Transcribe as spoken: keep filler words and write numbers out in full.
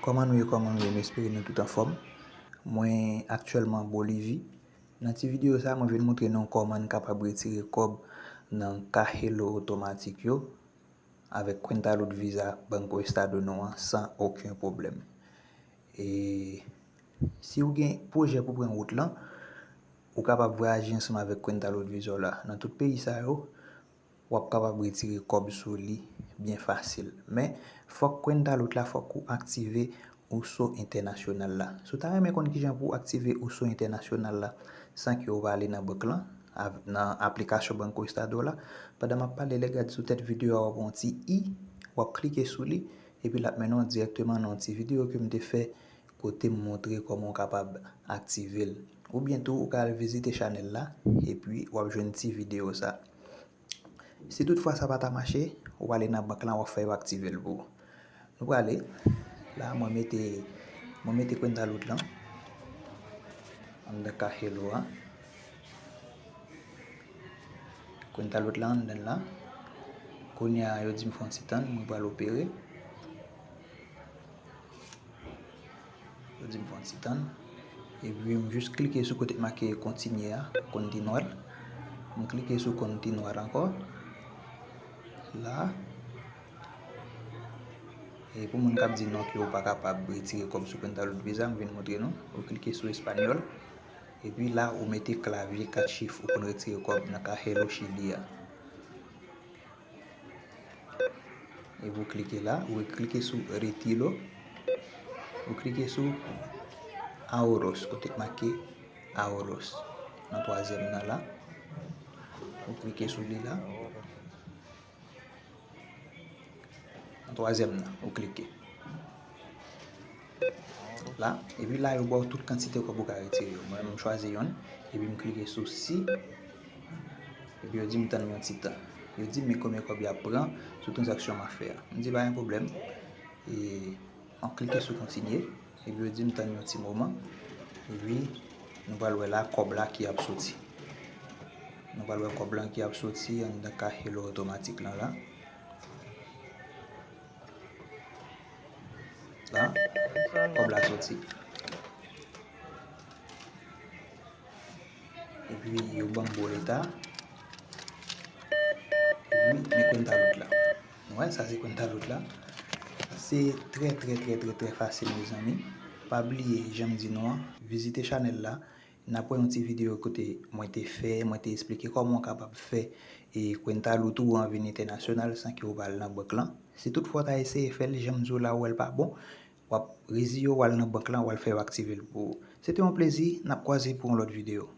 Kòman nou ye, kòman nou ye? M espere nou tout anfòm. Mwen aktyèlman Bolivi. Nan ti videyo sa, mwen vin montre nou kòman n kapab retire kòb nan Cash Hello otomatik yo avèk Cuenta Lud Visa Banco Estado nou an san okenn pwoblèm. E si w gen pwojè pou pran wout lan, ou kapab vwayaje ansanm avèk Cuenta Lud Visa w la nan tout peyi sa yo. W ap kapab retire kòb sou li byen fasil. Men, fòk Cuenta Lud la, fòk ou aktive Uso Internacional la. Si w ta renmen konn kijan pou w aktive Uso Internacional la san ke w pa ale nan bank lan, av- nan aplikasyon Banco Estado la, pandan m ap pale, lè gad sou tèt videyo a, w ap wè yon ti i, w ap klike sou li, epi l ap mennen w dirèkteman nan yon ti videyo ke m te fè kote m montre kòman w kapab aktive l. Oubyen tou, ou ka al vizite chanèl la, epi w ap jwenn ti videyo sa. Si toutfwa sa pa ta mache, ou prale nan bank lan, w ap fè yo aktive l pou ou. Nou prale. La, mwen mete, mwen mete Cuenta Lud lan anndan Cash Hello a. Cuenta Lud lan anndan la. Kounye a, yo di m fè yon ti tann, mwen pral opere. Yo di m fè yon ti tann. Epi m jis klike sou kote k make kontinye a, continuar. M klike sou continuar ankò. La. E pou moun k ap di non ke yo pa kapab retire kòb sou Cuenta Lud Visa, m vin montre nou. Ou klike sou espanyòl. Epi la, ou mete klavye kat chif ou konn retire kòb nan Cash Hello Chili a. Epi ou klike la, ou klike sou Retiro. Ou klike sou Ahorros, kote k make Ahorros. Nan twazyèm nan la. Ou klike sou li la. Nan twazyèm nan, ou klike. La, epi la, yo ba w tout kantite kòb ou ka retire yo. Mwen, m chwazi yonn, epi m klike sou si, epi yo di m tann yon ti tan. Yo di m men konbyen kòb y ap pran sou tranzaksyon m ap fè a. M di pa gen pwoblèm. E, m ap klike sou kontinye, epi yo di m tann yon ti moman. Epi, nou pral wè la, kòb la ki ap soti. Nou pral wè kòb lan ki ap soti anndan Cash Hello otomatik lan la. La, kòb la soti. Epi yo ban m boleta. Epi men Cuenta Lud la. Nou wè, sa se Cuenta Lud la. Se trè, trè, trè, trè, trè fasil, mezanmi. Pa bliye, jan m di nou an, vizite chanèl la. N ap wè yon ti videyo kote mwen te fè, mwen te esplike kòman w kapab fè e Cuenta Lud ou an vin entènasyonal san ke w pa al nan bank lan. Si toutfwa w ta eseye fè l, jan m di w la, ou wè l pa bon, w ap reziye w, w al nan bank lan, w al fè yo aktive l pou ou. Se te yon plezi, n ap kwaze pou yon lòt videyo.